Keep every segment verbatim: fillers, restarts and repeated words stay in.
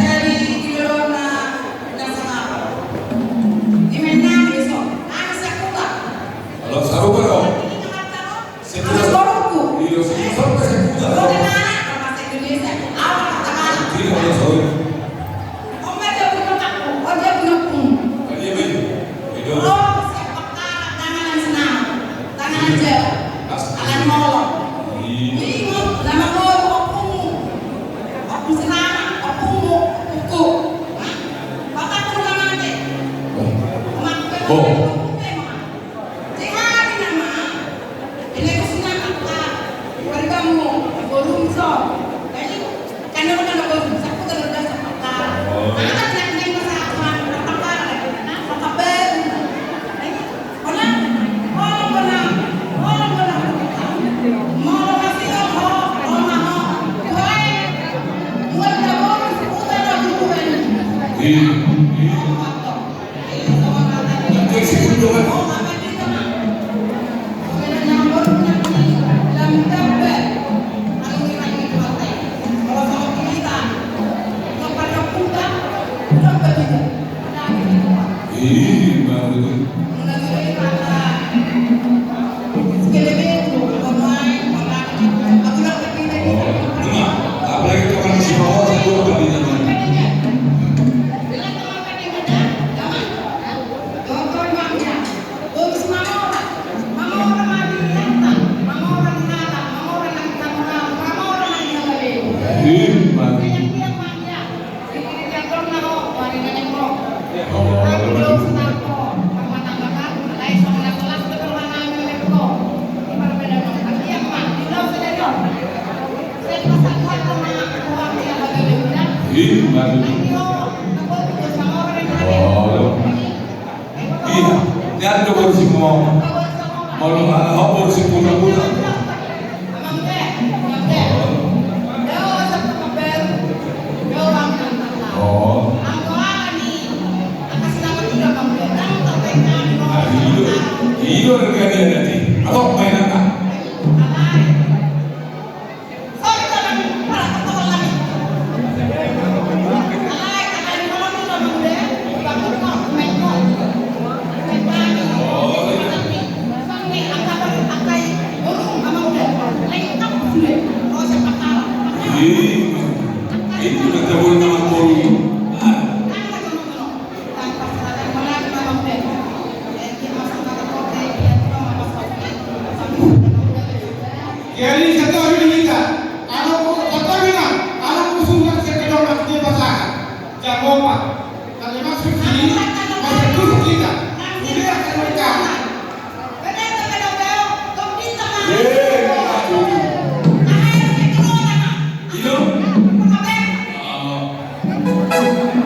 jadi di lorong na, na sahara. Di mana di so? Anu sakuta. Kalau sarupa dong. Seputar. Anak borokku. Iya, seputar sampai seputar. Lo di mana? Bahasa Indonesia. Apa kata mana? Tidak ada soal. Om baca buku aku, om dia punya buku. Tadi apa itu? Itu. Oh, siapa kata tangan senang, tangan aja. Alan molo. Iya. Ini mau nama lo, opungmu. Opung senang, opungmu, opungku. Hah? Bapak pun nama nanti. Oh. Oma, oh. Oma. Jadi hari nama, ini aku senang apa? Wargamu, forum so. Jadi, karena lu kan forum, aku kan udah sepakat. Karena kan yang ini masa aturan, apa kabar? Apa kabar? Jadi, orang, orang, orang, orang, orang, orang masih tahu, orang mau, orang mau, buat gabung, seputar lagu ini. Iya. Ih, baru itu. Apalagi tukang isi bawah, satu apa di dalam. Iya, dia ada baru si mama. Malu, ah, baru si puta-puta. Oh. Ah, iya. Iya, kan dia nanti. Atau main apa? Jadi satu hari ini kita, kalau mau satu hari lah, kalau mau sunat sekedar nak dia pasangan, jangan lupa. Kalau masuk sini, masuk terus kita. Sudah akan berkawan.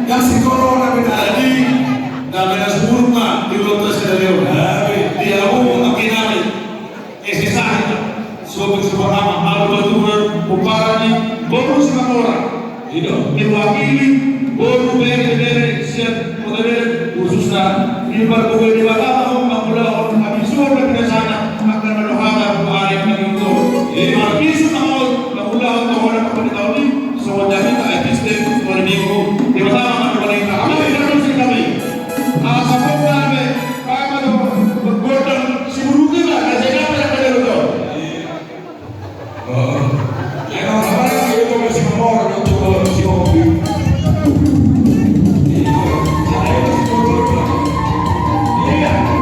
Yang si corona beda lagi, na beda sepuluh mah di kota Sidoarjo. Di aku makin aneh. Ese sahit, sobing supa ama, alu baturan, pomparan ni boru Simanjorang. Ido, diwakili boru bere-bere sian kota Bere, khususna di parboru ni Batata, mangulahon habisuhon na biasana, angka na dohata, buhari na minggu. Di marbisu na mau, mangulahon tohona pemberitahuan ni, songon jamita epistem, mulai minggu. Di Batata, mangulahon kami, kami. Asa pokokna, Gondang si Buluki lah, na jadi apa yang ada lo? Oh. Emang apa yang itu masih mau orang itu kalau masih mau. Iya.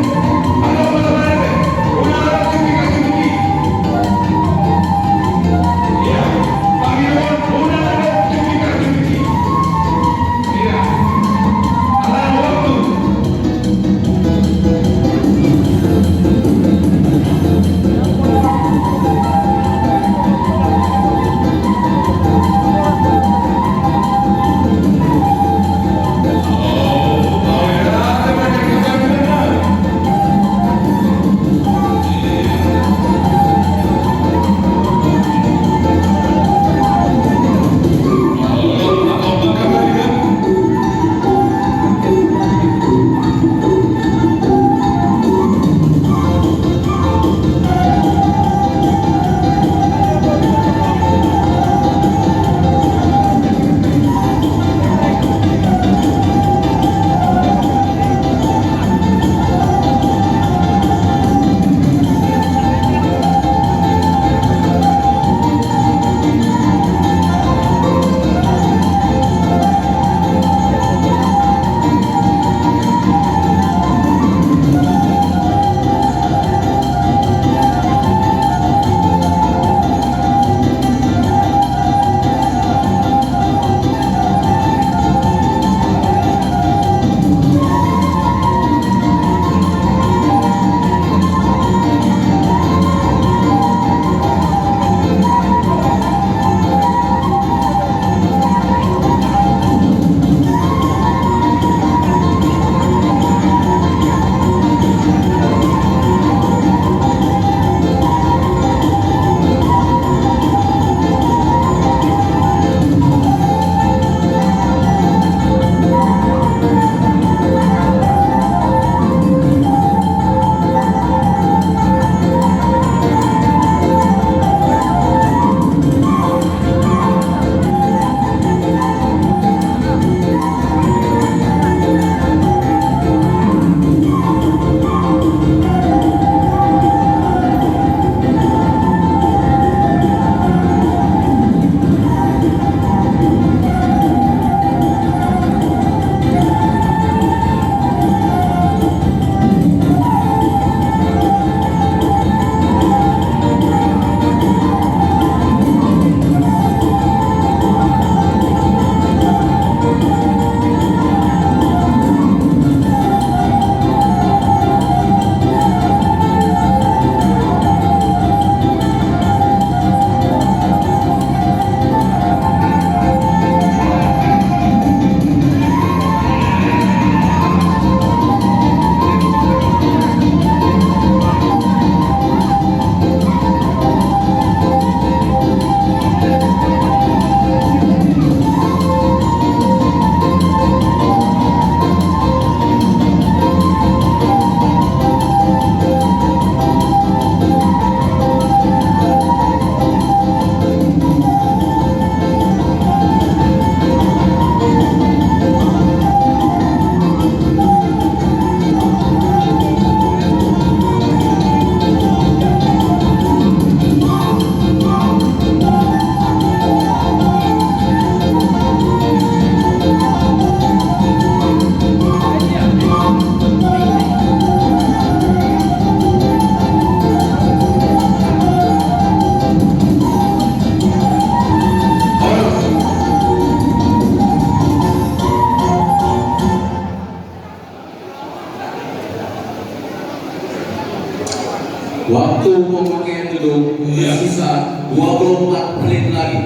Waktu pemakaian gedung tersisa dua puluh empat menit lagi.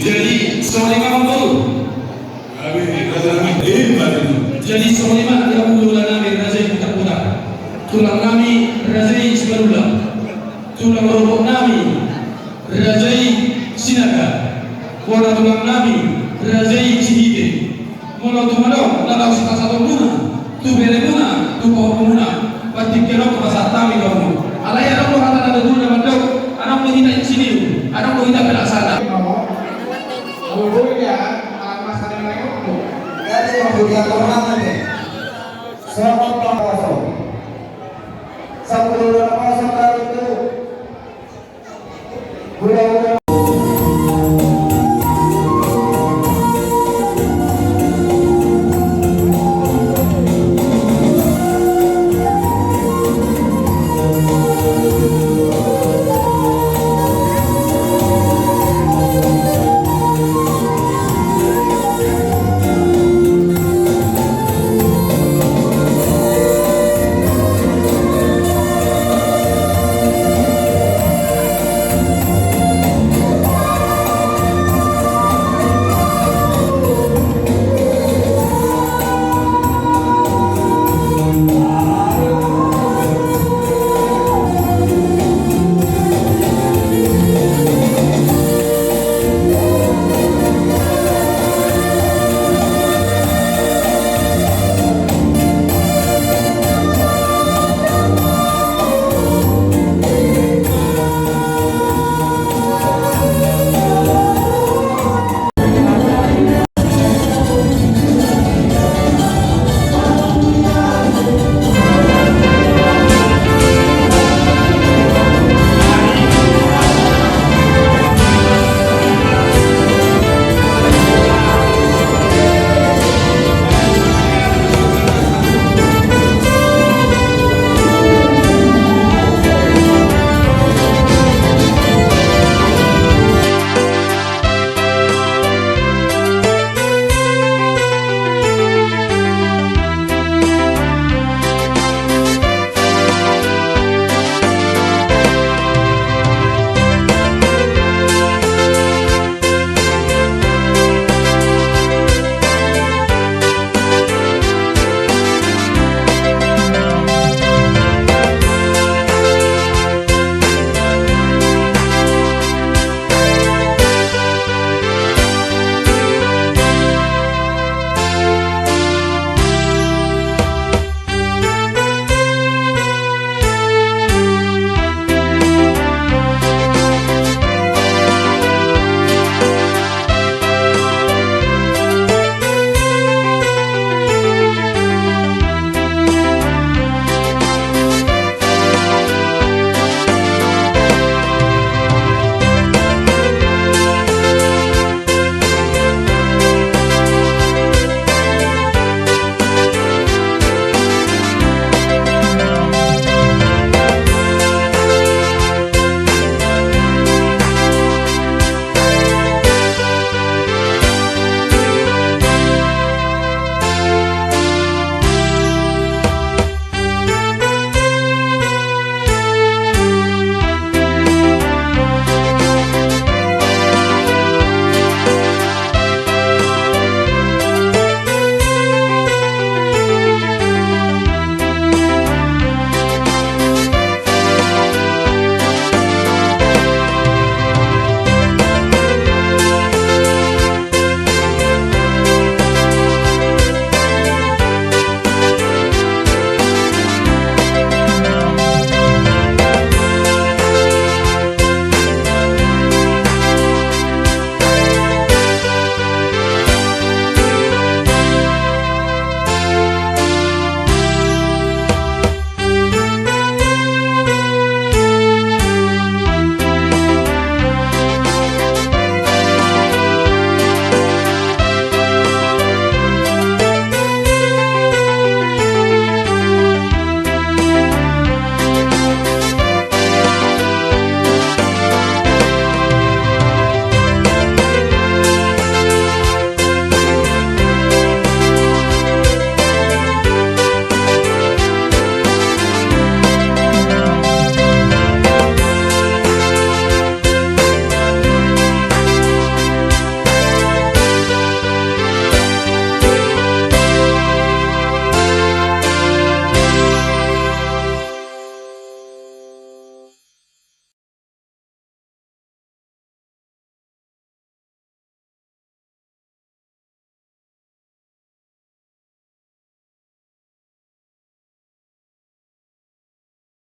Jadi, songon i ma, Amangboru. Jadi, songon i ma, di hamu tulang nami, raja i Butak-butak. Tulang nami, raja i Simanullang. Tulang rorobot nami, raja i Sinaga. Bona tulang nami, raja i Sihite. Molo tung adong na laho sipasahatonmuna tu beremuna, tu pahomuna, patik ke adong pasahat hami tu hamu. Alai adong do hata na tutu na mandok: Adong do hita insinyur, adong do hita pelaksana.